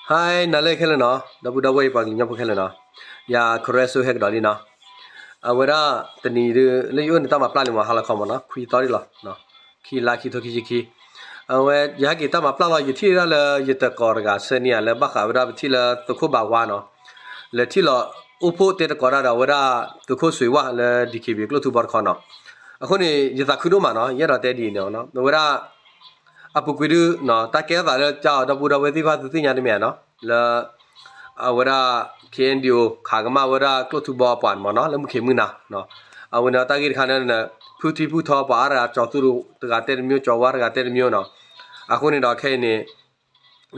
ဟါ နၤလၢခဲလၢာ်နီၤ, ဒီပုၢ်ဒီဝဲၢ်ယပှၤကလုာ်ကညီဖိခဲလၢာ်နီၤ, ယၤ Karen စိဟဲကဒီးလံနီၤ. အဝဲဒၣ်တနံၤဒုး လၢယအိၣ်န့ၣ်တၢ်မၤပျၢ်လံမး ဟါလီၤခီမးနီၤ, ခွံသီဒံးလီၤ, ခံလါခံထိခံဆံခံ. အဝဲယဟဲက့ၤတၢ်မၤပျၢ်လီၤ ယထံၣ်ဒၣ်လၢယတကိးတဂၤဆၢန့ၢ်ယၤလၢဘၣ်ဃးဝဲဒၣ်ပထံၣ်လၢသုးခိၣ်ဘးဝါနီၤ, လဲၤထံၣ်လီၤအိၣ်ဖှိၣ်တဲတကိးတၢ်ဒီးအဝဲဒၣ်သုးခိၣ်စွ့ၤဝၣ်လၢ DKBA ကျိၣ်ထူဘီတခီနီၤ. အဃိန့ၣ် ယသးခုဒိၣ်မးနီၤ, ယအဲၣ်ဒိးတဲဒ်အံၤန့ၣ်နီၤ, အဝဲဒၣ် အပူၤကွံာ်ဒုး တၢ်ကဲထီၣ်သးလၢကဒီပုၢ်ဒီဝဲၢ်သ့ၣ်တဖၣ် သုသ့ၣ်ညါတမ့ၢ်ဧါနီၤ, လၢ အဝဲဒၣ် KNDO ခးကမၣ်ဝဲဒၣ်ကျိၣ်ထူဘီအပှၤန့ၣ်မးနီၤ, လၢမုၢ်ခ့မုၢ်နၤ. အဝဲန့ၣ်တၢ်ဂ့ၢ်တခါန့ၣ် ဖုထံဖုထီပှၤအါတဂၤ ကၠီၤသူတဂၤတဲတမျိုး ကၠီၤဝါတဂၤတဲတမျိုးနီၤ. အဃိန့ၣ်ဒီးခဲအံၤန့ၣ်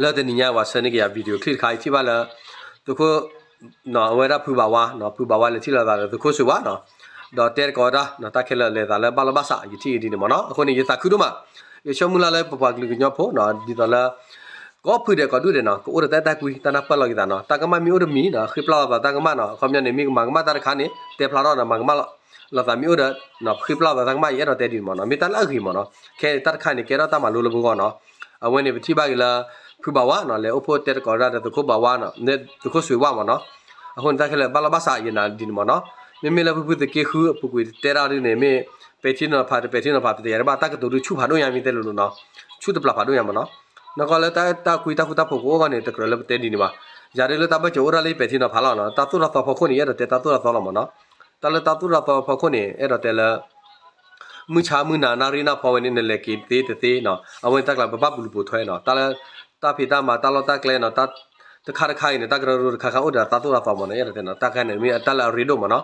လၢတနံၤညါပှၤဆၢန့ၢ်က့ၤယၤ video clip တခါ ယထံၣ်ဘၣ်လၢ သုးခိၣ် အဝဲဒၣ်ဖုဘးဝါ, ဖုဘးဝါလဲၤထံၣ်လိာ်သးဒီးသုးခိၣ်စွ့ၤဝၣ်နီၤ, ဒီးတဲတကိးတၢ် တၢ်ခဲလၢာ်လဲၤသးလၢဘၣ်လီၢ်ဘၣ်စး ယထံၣ်အံၤဒ်န့ၣ်မးနီၤ. အဃိန့ၣ် ယသးခုဒိၣ်မး, ယဆိကမိၣ်လၢ်လၢပပှၤကလုာ်ကညီဖိနီၤ ဒ်သိးလၢ ကိးဖုဒဲးကိးဒူၣ်ဒဲးနီၤ ကအိၣ်ဒီးတၢ်အဲၣ်တၢ်ကွံ တၢ်နၢ်ပၢၢ်လိာ်က့ၤသးနီၤ, တၢ်ကမၣ်မ့ၢ်အိၣ်တမံၤနီၤ ဃ့ပျၢ်လိာ်သးတၢ်ကမၣ်နီၤ, အခီပညီန့ၣ် မ့ၢ်ကမၤကမၣ်တၢ်တခါန့ၣ် တဲဖျါထီၣ်နီၤ မၤကမၣ်လိာ်သးမ့ၢ်အိၣ်ဒီး ဃ့ပျၢ်လိာ်သးတၢ်ကမၣ် ယအဲၣ်ဒိးတဲဒ်န့ၣ်မးနီၤ, မ့ၢ်တၢ်လၢအဂ့ၤမးနီၤ, ခဲအံၤတၢ်တခါန့ၣ် ကဲထီၣ်တၢ်မၤလိလၢပဂီၢ်နီၤ. အဝဲန့ၣ် ပထံၣ်ဘၣ်က့ၤလၢ ဖုဘးဝါနီၤ လဲၤအိၣ်ဖှိၣ်တဲတကိးဒၣ်ဒီးသုးခိၣ်ဘးဝါနီၤ, သုးခိၣ်စွ့ၤဝၣ်မးနီၤ. အဃိန့ၣ် တၢ်ခဲလၢာ်ဘၣ်လီၢ်ဘၣ်စး ယနာ်ဒ်န့ၣ်မးနီၤ, မ့မ့ၢ်လၢဖုဖုသုးက့ဃုအပူၤကွံာ်တဲတၢ်ဒ်န့ၣ် မ့ၢ်ပဲာ်ထံနီၤဖးတပဲာ်ထံနီၤဖး ပတယၤတဘၣ် တၢ်ကတိၤဒုးဆူၣ်ဖးဒိၣ်ညါ မ့ၢ်တဲလိၤလိၤနီၤ, ဆူၣ်တပျၢ်ဖးဒိၣ်ညါမးနီၤ. နီၢ်ကီၢ်လၢတၢ်ကွံတၢ်ဃူတၢ်ဖိးကအိၣ်အဂီၢ်န့ၣ် တကြၢးလၢပတဲဒ်န့ၣ်ဘၣ်. ယၤဒုးလၢတၢ်ဘၢၣ်စၢၤအိၣ်ဒၣ်လၢပဲာ်ထံနီၤဖးလီၤနီၤ, တၢ်သိၣ်တၢ်သီဖီခိၣ်န့ၣ် ယအဲၣ်ဒိးတဲတၢ်သိၣ်တၢ်သီလီၤမးနီၤ. တၢ်လၢတၢ်သိၣ်တၢ်သီဖီခိၣ်န့ၣ် အဲၣ်ဒိးတဲလၢ မုၢ်ဆါမုၢ်နၤနၣ်ရံၣ်နၢ်ဖီဝဲန့ၣ် နလဲၤက့ၤသ့တသ့နီၤ, အဝဲန့ၣ်တၢ်ကျါပဘၣ်ပူၤလူၤပိာ်ထွဲနီၤ, တၢ်လၢ တၢ်ဖံးတၢ်မၤတၢ်လီၢ်တၢ်ကျဲနီၤ, တၢ်တခါတခါအံၤန့ၣ် တၢ်ကရၢကရိတခါခါအိၣ်ဒီးတၢ်သိၣ်တၢ်သီမးနီၤ, ယအဲၣ်ဒိးတဲနီၤ တၢ်ခဲန့ၣ်မ့ၢ်အတၢ်လၢအရ့ဒိၣ်မးနီၤ.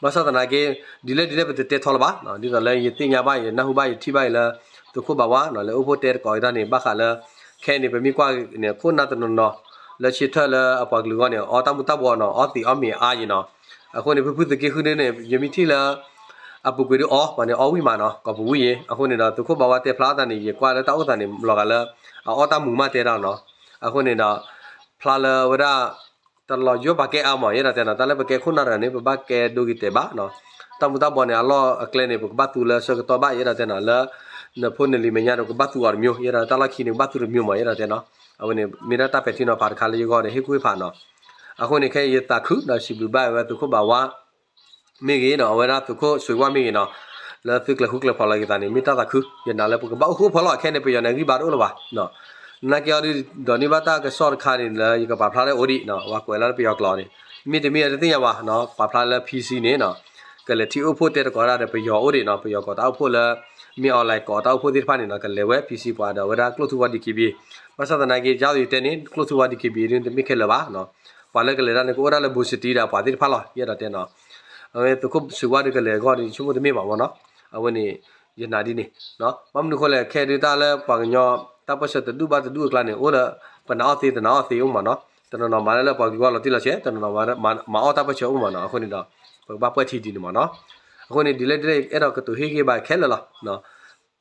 ဘၣ်ဆၣ်သနာ်က့ ဒ်လဲၣ်ဒ်လဲၣ်ပတတဲထီလၢၤဘၣ်, ဒ်သိးလၢယသ့ၣ်ညါဘၣ် ယနၢ်ဟူဘၣ် ယထံၣ်ဘၣ်အံၤလၢ သုးခိၣ်ဘးဝါနီၤ လဲၤအိၣ်ဖှိၣ်တဲတကိးတၢ်န့ၣ် ဘၣ်ဃးလၢ ခဲအံၤန့ၣ် ပမ့ၢ်ကွၢ်န့ၣ် ခိၣ်နၢ်တနီၤနီၤ လၢဆၢထၢၣ်လၢအပှၤကလုာ်အဂီၢ်န့ၣ် အီတၢ်မူၤတၢ်ဘှီးနီၤ အီသံးအီမ့ၤအါယံၤနီၤ. အဃိန့ၣ် ဖုဖုသုးက့ဃုဒုန့ၣ် ယမ့ၢ်ထံၣ်လၢ အပူၤကွံာ်ဒုးအီ ပှၤန့ၣ်အီဝံၣ်မးနီၤ ကိးပူၤဝံၣ်ယံၤ. အဃိန့ၣ်ဒီး သုးခိၣ်ဘးဝါတဲဖျါအသးန့ၣ် ယကွၢ်လၢတၢ်အိၣ်သးန့ၣ် လီၤဂာ်လၢ အအီတၢ်မူၤမးတဲဒၣ်နီၤ. အဃိန့ၣ်ဒီး ဖျါလၢဝဲဒၣ် တလီၤယိပာ်ကဲအါမး ယအဲၣ်ဒိးတဲနီၤ, တၢ်လၢပကဲခိၣ်နၢ်တဂၤန့ၣ် ပဘၣ်ကဲဒိဂ့ၤတဲာ်ဘၣ်နီၤ. တၢ်မူၤတၢ်ဘှီးန့ၣ် အလီၢ်အကျဲန့ၣ် ပကဘၣ်သူလၢဆၢကတီၢ်ဘၣ် ယအဲၣ်ဒိးတဲနီၤ, လၢ နဖိနလံၤမဲာ်ညါဒီး ကဘၣ်သူအီၤတမျိုး ယအဲၣ်ဒိး တၢ်လီၢ်ခံန့ၣ် ကဘၣ်သူတမျိုးမး ယအဲၣ်ဒိးတဲနီၤ. အဝဲန့ၣ် မ့ၢ်ဒၣ်တၢ်ပဲာ်ထံနီၤဖးတခါလၢယဂီၢ်န့ၣ် ဟ့ၣ်ကူၣ်ဟ့ၣ်ဖးနီၤ. အဃိန့ၣ် ခဲအံၤယသးခုဒီးစံးဘျုးဘၣ်ဝဲသုးခိၣ်ဘးဝါ မ့ၢ်ဂ့ၤနီၤ, အဝဲဒၣ်သုးခိၣ်စွ့ၤဝၣ်မ့ၢ်ဂ့ၤနီၤ, လၢသုကျဲၤဃူကျဲၤဖိးလီၤက့ၤသးန့ၣ် မ့ၢ်တၢ်သးခု, ယနာ်လၢပကဘၣ်အိၣ်ဃူအိၣ်ဖိးလီၤ. ခဲအံၤန့ၣ် ပယီၤန့ၣ် အဂံၢ်ဘါတအိၣ်လၢၤဘၣ်. နာ်က့အီၤဒုး ဒိးန့ၢ်ဘၣ်တၢ်ကစီၣ်တခါန့ၣ် လၢယကပာ်ဖျါထီၣ်အိၣ်ဒံးနီၤ, ပှၤကွဲးလၢပယီၤကျိာ်န့ၣ် မ့တမ့ၢ်တသ့ၣ်ညါဘၣ်နီၤ, ပာ်ဖျါလၢ ဖံစံန့ၣ်နီၤ, ကလဲၤထံၣ်အိၣ်ဖှိၣ်တဲတကိးဒၣ်ဒီးပယီၤအိၣ်ဒံးနီၤ, ပယီၤကိးတၢ်အိၣ်ဖှိၣ်လၢ မ့ၢ် online ကိးတၢ်အိၣ်ဖှိၣ်သ့ၣ်တဖၣ်န့ၣ်နီၤ, ကလဲၤဝဲ ဖံစံ ပှၤဒီးဝဲဒၣ်ကျိၣ်ထူဝါ DKBA. ဘၣ်ဆၣ်သနာ်က့ ယါယတဲန့ၣ် ကျိၣ်ထူဝါ DKBA ဒုး တမ့ၢ်ခဲလၢာ်ဘၣ်နီၤ, ပှၤလၢကလဲၤတၢ်န့ၣ် ကအိၣ်ဒၣ်လၢ ဘိၣ်စတံဒီးပှၤသ့ၣ်တဖၣ်လီၤ ယအဲၣ်ဒိးတဲနီၤ. အဝဲသုးခိၣ်စွ့ၤဝၣ်ဒုးကလဲၤအဂီၢ်ဒီး ယဆိကမိၣ်တမ့ၢ်ဘၣ်မးနီၤ, အဝဲန့ၣ် ယနာ်ဒ်န့ၣ် ဘၣ်မနုၤအဃိလဲၣ် ခဲဒုးတၢ်လၢပှၤကညီ တၢ်ပၢၢ်ဆၢတဒူၣ်ဘၣ်တဒူၣ်အကျါန့ၣ် အိၣ်လၢ ပနာ်အီၣ်သ့တနာ်အီၣ်သ့အိၣ်မးနီၤ, တနီၤနီၤမၤလၢလၢပှၤကလုာ်ဂီၢ်လီၤတံၢ်လီၤဆဲး, တနီၤနီၤမၤအီၣ်တၢ်ပၢၢ်ဆၢအိၣ်မးနီၤ, အဃိန့ၣ်ဒီး ပကဘၣ်ပၢၢ်ထံဒ်န့ၣ်မးနီၤ. အဃိန့ၣ် ဒ်လဲၣ်ဒ်လဲၣ် အဲၣ်ဒိးကတိၤဟ့ၣ်ဂံၢ်ဘါခဲလၢာ်လီၤ.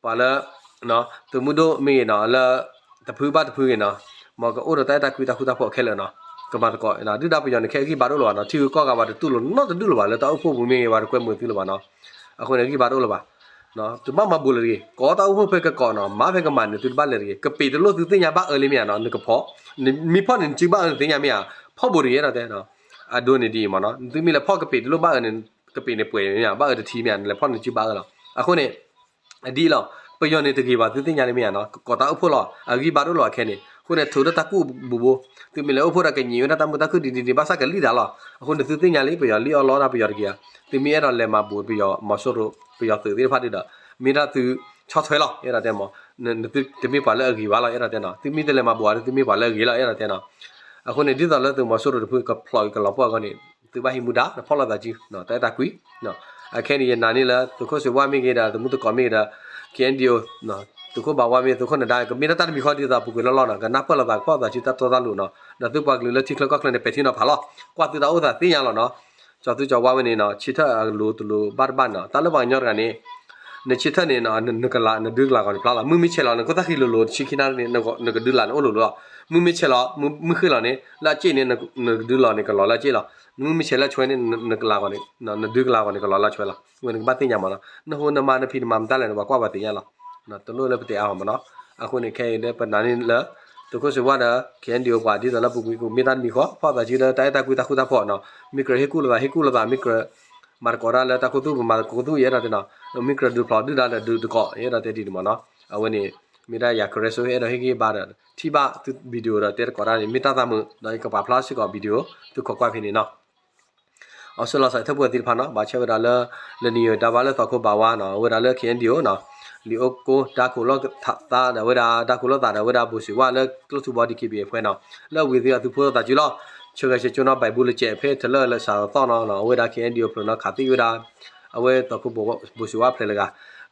ပှၤလၢ သုးမုၢ်ဒိၣ်မ့ၢ်ဂ့ၤနီၤ, လၢ တဖုဘၣ်တဖုဂ့ၤနီၤ, မ်ကအအိၣ်ဒီးတၢ်အဲၣ်တၢ်ကွံတၢ်ဃူတၢ်ဖိးခဲလၢာ်နီၤ, ကမၤသကိး ဒုၣ်ဒါပယီၤန့ၣ် ခဲအံၤဂံၢ်ဘါတအိၣ်လၢၤဘၣ်နီၤ, ထံဂုၤကီၢ်ဂၤပှၤတတူၢ်လိာ်နီတဒူၣ်လၢၤဘၣ် လၢတၢ်အိၣ်ဖှိၣ်ပူၤမ့ၢ်ဂ့ၤ ပှၤတကွဲမုာ်သုလၢၤဘၣ်နီၤ, အဃိန့ၣ် ဂံၢ်ဘါတအိၣ်လၢၤဘၣ်. တဘၣ်မၤဘူးလၢၤတဂ့ၤ, ကိးတၢ်အိၣ်ဖှိၣ်ဖဲကကိးနီၤ, မၤဖဲကမၤန့ၣ် သုတဘၣ်လဲၤတဂ့ၤ, ကပ့ၤတလိၣ်သုသ့ၣ်ညါဘၣ်အၢလံမ့ၢ်ဧါနီၤ, နကဖီၣ်, မ့ၢ်ဖီၣ်န့ၣ် နစုဘၣ်အၢနသ့ၣ်ညါမ့ၢ်ဧါ, ဖီၣ်ဘူးတဂ့ၤ ယအဲၣ်ဒိးတဲ, အဒိန့ၣ်ဒ်အံၤမးနီၤ, နသုမ့ၢ်လဲၤဖီၣ်ကပ့ၤတလိၣ်ဘၣ်အၢန့ၣ်, ကပ့ၤန့ၣ်ပှဲၤမ့ၢ်ဧါ, ဘၣ်အၢတထံမ့ၢ်ဧါ, နလဲၤဖီၣ်န့ၣ် နစုဘၣ်အၢလီၤ. အဃိန့ၣ် အဒ်အံၤလီၤ, ပယီၤန့ၣ်တဂ့ၤဘၣ် သုသ့ၣ်ညါလံမ့ၢ်ဧါနီၤ, ကကိးတၢ်အိၣ်ဖှိၣ်လီၤ, အဂံၢ်ဘါတအိၣ်လၢၤဘၣ်ခဲန့ၣ်, အဃိန့ၣ် ထုးထီၣ်တၢ်ကူၣ်ဘူးဘူး, သုမ့ၢ်လဲၤအိၣ်ဖှိၣ်ဒီးကညံးဝဲဒၣ်တၢ်မုာ်တၢ်ခုၣ်ဒ်န့ၣ်ဒ်န့ၣ် ဘၣ်ဆၣ်ကလံၣ်တၢ်လီၤ. အဃိန့ၣ် သုသ့ၣ်ညါလံ ပယီၤလံၣ်အီၣ်လီအီၣ်ဒၣ်ပယီၤတဂ့ၤဧါ, သုမ့ၢ်အဲၣ်ဒိးလဲၤမၤဘူးပယီၤမီၤစိရိၤ ပယီၤသုးသ့ၣ်တဖၣ်ဒုဒီး မ့ၢ်ဒၣ်သုဆီၣ်ထွဲလီၤ ယအဲၣ်ဒိးတဲမး, နသုတမ့ၢ်ပှၤလၢအဂ့ၤဘၣ်လီၤ ယအဲၣ်ဒိးတဲနီၤ, သုမ့ၢ်တလဲၤမၤဘူးဧါဒီး သုမ့ၢ်ပှၤလၢအဂ့ၤလီၤ ယအဲၣ်ဒိးတဲနီၤ. အဃိန့ၣ် ဒ်သိးလၢသုးမီၤစိရိၤတဖုကဖျိးက့ၤကလီၤပှီၢ်အဂီၢ်န့ၣ် သုဘၣ်ဟံးမူဒါ တဖီၣ်လိာ်သးစု တၢ်အဲၣ်တၢ်ကွံ အခဲန့ၣ် ယနာ်န့ၢ်လၢ သုးခိၣ်စ့ဝါမ့ၢ်ဂ့ၤဒီး သုးမုၢ်သကိးမ့ၢ်ဂ့ၤဒီး KNDO သုးခိၣ်ဘးဝါမ့ၢ် သုးခိၣ်နဒါ ကမ့ၢ်ဒၣ်တၢ်တမံၤဃီဒ်သိးပူၤကွံာ်လီၢ်လီၢ်နီၤ ကနၢ်ပၢၢ်လိာ်သးကဖီၣ်သးစုတၢ်တီတၢ်လိၤနီၤ ဒီးသုပှၤကလုာ်လၢထံချၢကီၢ်ချၢန့ၣ် ပဲာ်ထံနီၤဖးလီၤ ကွၢ်သုတၢ်အိၣ်သးသ့ၣ်ညါလီၤနီၤ. ကၠီၤသုကၠီၤဝါဝဲန့ၣ်နီၤ ဆၢထၢၣ်အလိၤတလိၤဘၣ်တဘၣ်နီၤ တၢ်လၢပှၤကညီတဂၤန့ၣ် နဆၢထၢၣ်န့ၣ် နဒုကလၤဂီၤန့ၣ်ဖျါလီၤ မုၢ်မ့ၢ်ဆဲးလီၤ နခိၣ်သၣ်ဃံလိၤလိၤ ဆံခံနၣ်ရံၣ်န့ၣ် နကဒုလၤန့ၣ်အိၣ်လိၤလိၤလီၤ. မုၢ်မ့ၢ်ဆဲးလီၤ မုၢ်ဃ့ၢ်လီၤန့ၣ် လၢအစ့ၣ်န့ၣ် နကဒုလၤန့ၣ်ကလီၤလၢအစ့ၣ်လီၤ. မုၢ်မ့ၢ်ဆဲးလၢအဆွဲန့ၣ် နကလၤဂီၤန့ၣ် နဒုကလၤဂီၤန့ၣ်ကလီၤလၢအဆွဲလီၤ. ဝဲန့ၣ်ကဘၣ်သ့ၣ်ညါမးနီၤ နဟိနမါနဖံးနမၤမတၤလဲၣ်န့ၣ် ပှၤကွၢ်ပှၤသ့ၣ်ညါလီၤ. တလိၣ်လၢပတဲအါမးနီၤ. အဃိန့ၣ် ခဲအံၤလၢပနာ်န့ၢ်လၢ သုးခိၣ်စ့ဝါဒီး ခ့ၣ်အဲၣ်ယူၣ်အိၣ်ပှၤဒ်သိးလၢပူၤကွံာ်ကမ့ၢ်တၢ်တမံၤဃီ ဖီၣ်သးစုလၢတၢ်အဲၣ်တၢ်ကွံတၢ်ဃူတၢ်ဖိးနီၤ, မ့ၢ်ကြၢးဟ့ၣ်ကူၣ်လိာ်သး ဟ့ၣ်ကူၣ်လိာ်သး မ့ၢ်ကြၢး မၤသကိးတၢ်လၢတၢ်ခူသူၣ် ပမၤသကိးခူသူၣ်ယဲဒၣ်တဲနီၤ, မ့ၢ်ကြၢးဒုးဖျိးဒုၣ်ဒါဒီးဒုးသကိး ယဲဒၣ်တဲဒ်န့ၣ်မ့ၢ်နီၤ, အဝဲန့ၣ် မ့ၢ်ဒၣ်ယၤကရၢစိဟ့ၣ်ဒီးဟ့ၣ်ဂံၢ်ဘါဒီး ထံၣ်ဘၣ်သု video ဒီးတဲသကိးတၢ်န့ၣ် မ့ၢ်တၢ်သးမုာ် ဒီးယကပာ်ဖျါစ့ၢ်ကီး video သုခိးကွၢ်ဖဲန့ၣ်နီၤ. အီစထြ့လယါ ထၢၣ်ပှဲၤသ့ၣ်တဖၣ်နီၤ ဘၣ်ဆၣ်ဝဲဒၣ်လၢ လၢနံၤယိၤဒါဘၣ်လၢသီခိၣ်ဘၣ်ဝါနီၤ အဝဲဒၣ်လၢ ခ့ၣ်အဲၣ်ယူၣ်အိၣ်နီၤ, လံာ်အိၣ်ကိး တၢ်ခိးလိာ်သးဒီးဝဲဒၣ် တၢ်ခိးလိာ်သးဒီးဝဲဒၣ် ဘိၣ်စံးဝါလၢကျိၣ်ထူဘီ ဒီး က့ဘံၣ်အ့ၣ် ဖဲနီၤ, လၢအဝံၤသ့ၣ်အသုးဖိသးစုလီၤ, ဆှၢဂဲၤဆှၢကၠိနီၤ ဘၣ်ဘုလၢကဲးဖဲထလၢၣ်လၢစးသီနီၤ အဝဲဒၣ် ခ့ၣ်အဲၣ်ယူၣ်အိၣ်ဖျၢၣ်နီၤ ခးသံဝဲဒၣ် အဝဲသီခိၣ်ဘိၣ်စံးဝါဖျဲၣ်လၢဂၤ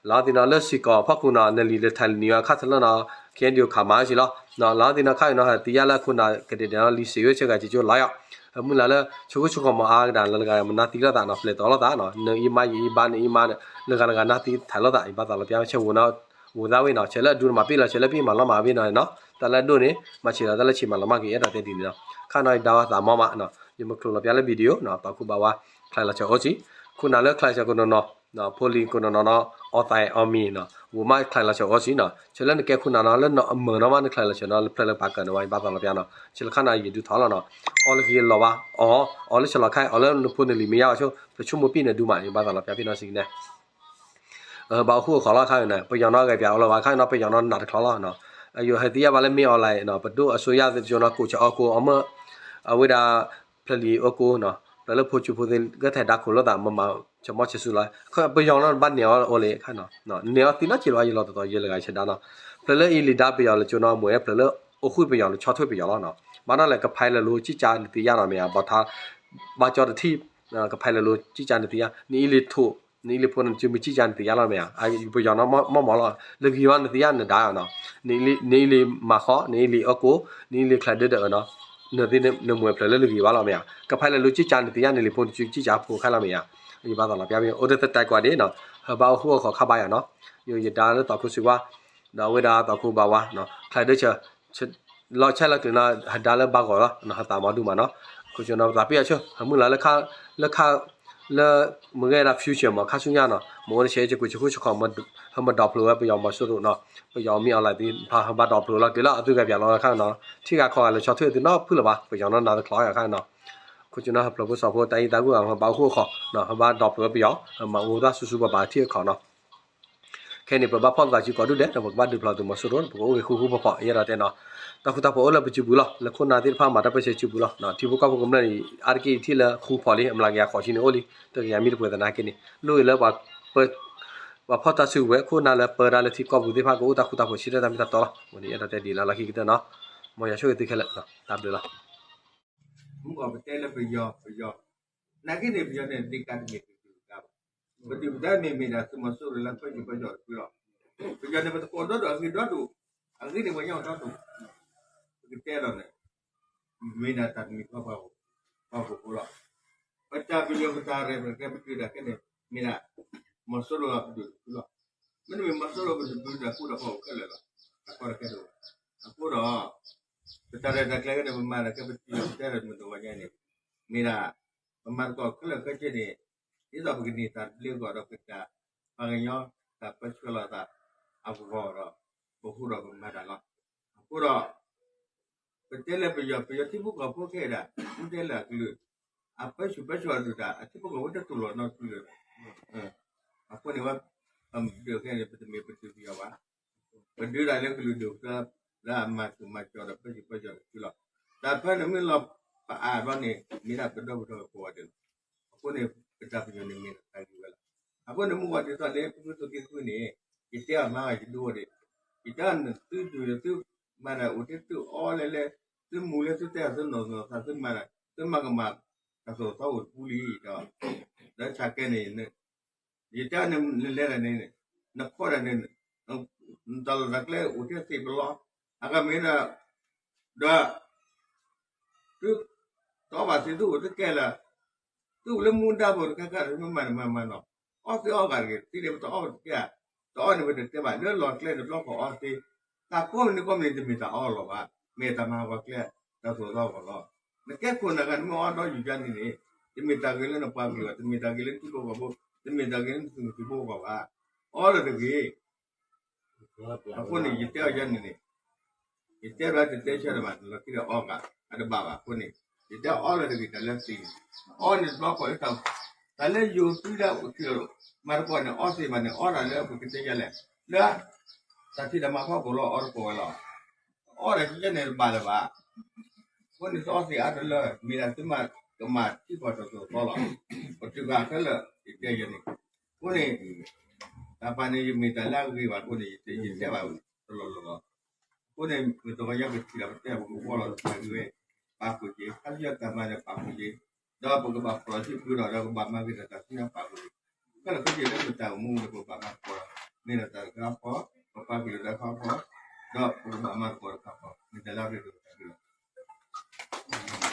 လီၤသ့ၣ်နီၤ လၢစ့ၢ်ကီးဖီခိၣ်နီၤ နလံာ်လၢထးလံာ်နံၤအီၤခါထလၢၣ်နီၤ ခ့ၣ်အဲၣ်ယူၣ်အိၣ်ခးမၤဝဲစ့ၢ်လီၤ, လီၤသ့ၣ်နီၤ ခါအံၤနီၤ ဟဲသံယါလၢအခိၣ်နၢ်ကဒဲးဒဲးနီၤ လံာ်စ့ၢ်ဝဲဆှၢဂဲၤဆှၢကၠိလီၤယီၤ, မုၢ်လၢ်လၢဆိခိၣ်ဆိကီၢ်မၤအါကဒါလၢလၢဂၤမၤနၢ်သံလိာ်သးနီၤ ပျဲၤတီၤလိာ်သးနီၤ နအံၤမါယအံၤဘါ နအံၤမါ လၢဂၤလၢဂၤနၢ်သံထးလိာ်သး ယဘၣ်သးလီၤပျါ ဆဲးဝိၤနၤ ဝိၤသးဝဲနီၤ ဆဲးလၢအဒူနမၤပ့ၢ်လီၤ ဆဲးလၢပ့ၢ်မၤလီၤမၤဝဲနီၤနီၤ တၢ်လၢအဒိၣ်န့ၣ် မၤဆံးလီၤ တၢ်လၢဆံးမၤလီၤမၢ်က့ၤ ယအဲၣ်ဒိးတဲဒ်န့ၣ်နီၤ, ခါနီၤ ယဒါဝဲသးမီမးနီၤ ယမၤချိးလီၤပျါလၢ video နီၤ သီခိၣ်ဘၣ်ဝါ ချါလီၤဆၢအီစံး, ခိၣ်နၢ်လၢချါလီၤဆၢကနီၤနီၤ ဖိလံၤကနီၤနီၤနီၤ အီသးအီမံၤနီၤ ဝိၤမးချါလီၤဆၢအီစံးနီၤ ဆဲးလၢနကဲခိၣ်နၢ်နီၤ လၢနမၢနီၤမးနချါလီၤဆၢနီၤ လၢဖျၢၣ်လၢပာ်ကၢၢ်န့ၣ်ဝဲ ယဘၣ်သးလီၤပျါနီၤ ဆဲးလၢခါနီၤ ယဒုးထီၣ်လီၤနီၤ အီလၢဂ့ၤလီၤဘၣ် အီ အီလၢဆဲးလီၤခါ အီလၢနဖိနလံၤမ့ၢ်ယါဘၣ်ဆိ ပဆိကမိၣ်ပ့ၢ်န့ၣ်ဒုးမး ယဘၣ်သးလီၤပျါဖဲနီၤစံးကနဲ ဘၣ်အိၣ်ဃူအိၣ်ဃီလီၤခါန့ၣ် ပယီၤနီၢ်ဂဲၤပၠးအိၣ်လီၤဘၣ် ခါနီၤ ပယီၤနီၢ်နးတချီလီၤနီၤ, အယိၤဟဲသံယါဘၣ်လၢမ့ၢ် online နီၤ ပဒိၣ်အစိယါသ့ၣ်တကၠိနီၤ ကိးဆၢအီကိးအီမၢၢ် အဝဲဒၣ် ဖျၢၣ်လံၤအီကိးနီၤ ဖျၢၣ်လၢဖိဆူးဖိသ့ၣ် ကဲထဲးဒါခိၣ်လိာ်သး မၤမၤဆၢမီၢ်ဆၢဆူလီၤ ပယီၤနီၢ်ဘၣ်နဲၣ်အီၤအိၣ်လံခါနီၤ, နဲၣ်အီၤသံနီၢ်က့ၤလီၤ ယလီၤတတီၤယဲလၢဂၤဆဲးဒါနီၤ, ဖျၢၣ်လၢအံၤလံၤဒါပယီၤလၢကၠိနီၤ မ့ၢ်ဝဲဖျၢၣ်လၢအိၣ်ဃုာ်ပယီၤလၢဆီၣ်ထွဲပယီၤလီၤနီၤ, ဘၣ်နီၤလဲၣ် ကဖဲလၢာ်လိၤကံၢ်ကၠါနသံယါနီၤ မ့ၢ်ဧါ ဘၣ်ထါ ဘၣ်ကၠီတထံၣ် ကဖဲလၢာ်လိၤကံၢ်ကၠါနသံယါ နအံၤလံၤထိး နအံၤလံၤဖိနစုမ့ၢ်ကံၢ်ကၠါနသံယါလီၤမ့ၢ်ဧါ, ပယီၤနီၢ်မီၢ်မီၢ်လီၤ လၢဂ့ၤဝဲနသံယါနဒါနီၤ, နအံၤလံၤမၤဃီ နအံၤလံၤအီကိး နအံၤလံၤချဲးဒၢဒီးအၢနီၤ, နသ့ၣ်နမ့ၢ်ဖျၢၣ်လၢလၢဂ့ၤဝဲလီၤမ့ၢ်ဧါ, ကဖဲလၢာ်လိၤကံၢ်ကၠါနသံယါ နလံၤဖိနစုကံၢ်ကၠါဖိခါလီၤမ့ၢ်ဧါ, ယဘၣ်သးလီၤပျါဖဲ အိၣ်ဒီးသတဲာ်ကွၢ်ဒ်နီၤ, ဟဲဘၣ်အိၣ်ဃူအိၣ်ဃီခါဘၣ်ယၤနီၤ, ယယဒါလၢသီခိၣ်စံးဝါ ဒီးအဝဲဒၣ်သီခိၣ်ဘၣ်ဝါ ချဲးဒၢဆၢ လီၤဆဲးလီၤကျဲၤနီၤ ဟဲဒါလၢဘၣ်ဂီၤလီၤ ဟဲသးမီဒူၣ်မးနီၤ, ခိၣ်ကၠိနီၤ ပသးပ့ၢ်အီၤဆၢ ဟဲမုၢ်လၢ်လၢခါ လၢခါ လၢ မ့ၢ်ဂ့ၤဒၣ် future မ့ၢ်ခါဆူညါနီၤ, မ့ၢ်အိၣ်တဆဲး ယကွံာ်ဆၢဃူဆၢဃီၤ ဟဲမၤဒီဖျိဝဲပယီၤမီၤစိရိၤနီၤ, ပယီၤမ့ၢ်အီၤလၢသ့ၣ်တဖၣ် ဟဲဘၣ်ဒီဖျိလီၤကျဲၤလီၤ အသုးဂဲၤပၠးလီၤခါနီၤ, ထံဂၤခီဂၤလၢဆီၣ်ထွဲသုနီတဖုလၢၤဘၣ် ပယီၤနီၢ်နးတချီယၤခါနီၤ, ခိၣ်ကၠိနီၤ ဟဲဖျိးဖိစီၤဖိတၢ်အံၣ်တၢ်ဂုၢ် ဟဲဘၣ်အိၣ်ဃူအိၣ်ဃီၤ ဟဲဘၣ်ဒီဖျိဝဲပယီၤ ဟဲမၤအိၣ်တၢ်ဆူၣ်ဆူၣ်ဘၣ်ဘၣ်ထံၣ်အခီနီၤ ခဲန့ၣ် ပဘၣ်ဖီၣ်သးစုကိးဒူၣ်ဒဲး ဒီးပကဘၣ်ဒုးဖျိးသုးမီၤစိရိၤ ပကအိၣ်ဂ့ၤဃူဃူဖိးဖိး ယဲဒၣ်တဲနီၤ, တၢ်ဃူတၢ်ဖိးအိၣ်လၢပစုပူၤလီၤ လၢခိၣ်နၢ်သ့ၣ်တဖၣ်မၤတၢ်ပၢဆှၢစုပူၤလီၤ, ထံဖိကီၢ်ဖိကမျၢၢ်န့ၣ် အါတက့ၢ်ထံၣ်လၢဃူဖိးလံ အမျးကယၤဃိးဆံန့ၣ်အိၣ်လံ တကယၤမံတပှဲၤသနာ်က့န့ၣ် လိၣ်ဂ့ၤလၢ ပှၤဖီၣ်တၢ်စုကဝဲၤ ခိၣ်နၢ်လၢပၢတၢ်လၢထံကီၢ်ပူၤသ့ၣ်တဖၣ် ကအိၣ်တၢ်ဃူတၢ်ဖိးဆံးတၢ်မ့ၢ်တၢ်တီလီၤ, ဝဲန့ၣ်ယဲဒၣ်တဲဒ်လၢလီၢ်ခံကတၢၢ်နီၤ, မ်ယွၤဆိၣ်ဂ့ၤသုခဲလၢာ် တၢ်ဘျုးလီၤ. မုၢ်ကီၢ်ပတဲလၢပယီၤ ပယီၤ နာ်က့န့ၣ် ပယီၤန့ၣ် ဒ့ကၤတမ့ၢ်ပဒုၣ်ပဒါဘၣ်. ပဒုၣ်ပဒါမ့ၢ်မ့ၢ်ဒၣ်သုးမီၤစိရိၤလၢပၢဆူၣ်ပၢစိးတဖုလီၤ. ပယီၤန့ၣ် ပသကိးဒီဒိၣ် အဂ့ၤဒီဒိၣ်, အဂ့ၢ်န့ၣ် ပှၤညီဒီဒိၣ်, ပကတဲလီၤန့ၣ် မ့ၢ်ဒၣ်တၢ်တမံၤဃီပှၤ ပှၤကဖိလီၤ. ပတၢ်ပယီၤပတၢ်ရဲၣ်ပတၢ်ပတုာ်ဒၣ်ခဲန့ၣ် မ့ၢ်ဒၣ် မီၤစိရိၤအပဒုၣ်တဖုလီၤ. မ့တမ့ၢ်မီၤစိရိၤပဒုၣ်ပဒါဃူဒီးဃီခဲလၢာ်လီၤ. အဃိဒီးခဲလၢာ်လီၤ. အဃိဒီး ပတၢ်ရဲၣ်တၢ်ကျဲၤခဲန့ၣ် ပမၤဒၣ်ခဲပထံၣ်လီၤ ပတဲဒီးမုၢ်တဂီၤညါန့ၣ် မ့ၢ်ဒၣ် ပမၤသကိးခဲလၢာ်ခဲဆ့န့ၣ် ဒ်သိးပကန့ၢ်တၢ်ဘျုးကီးဒီးပတၢ် ပှၤကညီတၢ်ပၢဆှၢလီၤသး အဂီၢ်ဒီး ပဃူဒီးပမၤတၢ်လီၤ. အဃိဒီး ပတဲလၢပယီၤ ပယီၤထံဖိကီၢ်ဖိခဲအံၤဒၣ် မ့ၢ်တဲလၢအကလုာ် အပၢဆူၣ်ပၢစိးအဒုၣ်တၢ် အထံဖိကီၢ်ဖိတတူၢ်လိာ်နီတဖုလၢၤ. အဃိန့ၣ်ဝဲ ပဒုးခဲန့ၣ် ပတမ့ၢ်ပဒုးပယီၤဘၣ်. ပဒုးဒၣ်လၢကလုာ်ဒိၣ်ကတၢၢ် လၢအမၤဆူၣ်မၤစိးဒီးပၢဆူၣ်ပၢစိးတဖုလီၤ. တၢ်ဖဲန့ၣ်မ့ၢ်လီၤပအါဘျီန့ၣ် မ့ၢ်ဒၣ်ပဒီပုၢ်ဝဲၢ်ကိးဂၤဒဲးလီၤ. အဃိန့ၣ် ပတၢ်ပညိၣ်န့ၣ်မ့ၢ်တၢ်ဂ့ၤဝဲလီၤ. အဃိန့ၣ် မုၢ်ဂီၤဒ်သိးလၢပဃုသုးက့ဃုန့ၣ် ယတဲအီၤမၤဂၤယဒိဒီး ယတဲအီၤသုဒုးသုမၤဒၣ်အိၣ်ထဲသုအီလဲၤလဲၤ သုမူၤလၢသုတဲအီၤသုနီၢ်နီၢ်သးသုမၤဒၣ် သုမၤကမၣ်တၢ်သိၣ်သီအိၣ်တပူၤလံဒီး ဒီးဆၢကဲန့ၣ် ယတဲန့ၣ် နလဲၤဒၣ်န့ၣ် နခီဒၣ်န့ၣ် နတၢ်လီၢ်တၢ်ကျဲအိၣ်ထဲသ့ၣ်ပလီ အဂၤမ့ၢ်ဒီး ဒီး သုတအီဘၣ်သ့ၣ်သုအိၣ်သုကဲလၢာ် သုအိၣ်လၢမူဒါဖိတခါခါဒီး မ့ၢ်မၤန့ၣ်မၤမၤနီၤ အီသ့အီဂၤတဂ့ၤ သ့န့ၣ်ပတအီတကဲ တအီန့ၣ်ပတတဲဘၣ် လၢလီၢ်ကျဲတဘျီဃီအီသ့ တၢ်ကိးမုၢ်နံၤကိးမုၢ်နံၤတမ့ၢ်တၢ်အီလီၤဘၣ် မ့ၢ်တၢ်မၤဟးဂီၤကျဲ တၢ်သိၣ်သီဂီၢ်လီၤ. နကဲခိၣ်နၢ်ဂၤန့ၣ် မ့ၢ်အီဒီးယူၤယါန့ၣ်န့ၣ် တမ့ၢ်တၢ်ဂ့ၤလၢနပှၤကလုာ်ဘၣ် တမ့ၢ်တၢ်ဂ့ၤလၢနထံဖိကီၢ်ဖိ တမ့ၢ်တၢ်ဂ့ၤလၢနသုးမုၢ်သံၣ်ဘိအဂီၢ်ဘၣ် အီလၢတဂ့ၤ. အဃိန့ၣ် ယတဲအီၤယါန့ၣ်န့ၣ် ယတဲဘၣ်တတဲဆၢဒီးဘၣ် နလီၢ်ခံဒီးအီၣ်ဂၤ အတဘၣ်ဘၣ်အဃိန့ၣ် ယတဲအီၣ်လၢတဂ့ၤ တၢ်လၢသံန့ၣ် အီၣ်န့ၣ်တဘျီဃီလၢတၢ် တၢ်လၢယိၤသုလၢအအိၣ်ထံလီၤ မၤသကိးန့ၣ် အီၣ်သ့ဘၣ်န့ၣ် အီၣ်တၢ်လၢပကတဲယၤလဲၣ် လၢ တၢ်ဖံးတၢ်မၤဖီခိၣ်လီၤ အီၣ်တကိးဝဲလီၤ အီၣ်တၢ်ကယဲၢ်န့ၣ်တဘၣ်လၢၤဘၣ် အဃိန့ၣ် တအီၣ်သ့အါတလၢ မ့ၢ်ဒၣ်သုမၤကမၤထံကီၢ်တတီၤတီၤလီၤ ပတုာ်ဃာ်ခဲလၢာ် ယတဲယဲန့ၣ် အဃိန့ၣ် တၢ်ပာ်န့ၣ် ယမ့ၢ်တၢ်လၢအဂ့ၤဘၣ်အဃိန့ၣ် ယတဲယတဲဘၣ်တလီၢ်လီၢ်လီၤ အဃိန့ၣ် မ့ၢ်တဂီၤညါကထံၣ်ဒီးပတဲပကဖီၣ်လီၤတၢ်ဂ့ၢ်ဝဲ ပာ်ဖှိၣ်က့ၤ ခါဆူညါတၢ်မၤန့ၣ်ပာ်ဖှိၣ်က့ၤ ဒီးပကဘၣ်ဖျိးစ့ၢ်ကီးဒီး ဒီးကဘၣ်မၤဂ့ၤတၢ်သးဆူညါပာ်ဖှိၣ်က့ၤ ခဲလၢာ်ခဲဆ့လၢပတၢ်အိၣ်မူန့ၣ် ပဘၣ်မၤသကိးဒီး မ့ၢ်ဒၣ်တၢ်တခါဃီ ပပာ်ကလုာ်တၢ်တခါဃီ ဒီးပကဘၣ်မၤသကိးတခါဃီ မ့ၢ်တၢ်လၢအရ့ဒိၣ်တၢ်ဂ့ၢ်လီၤ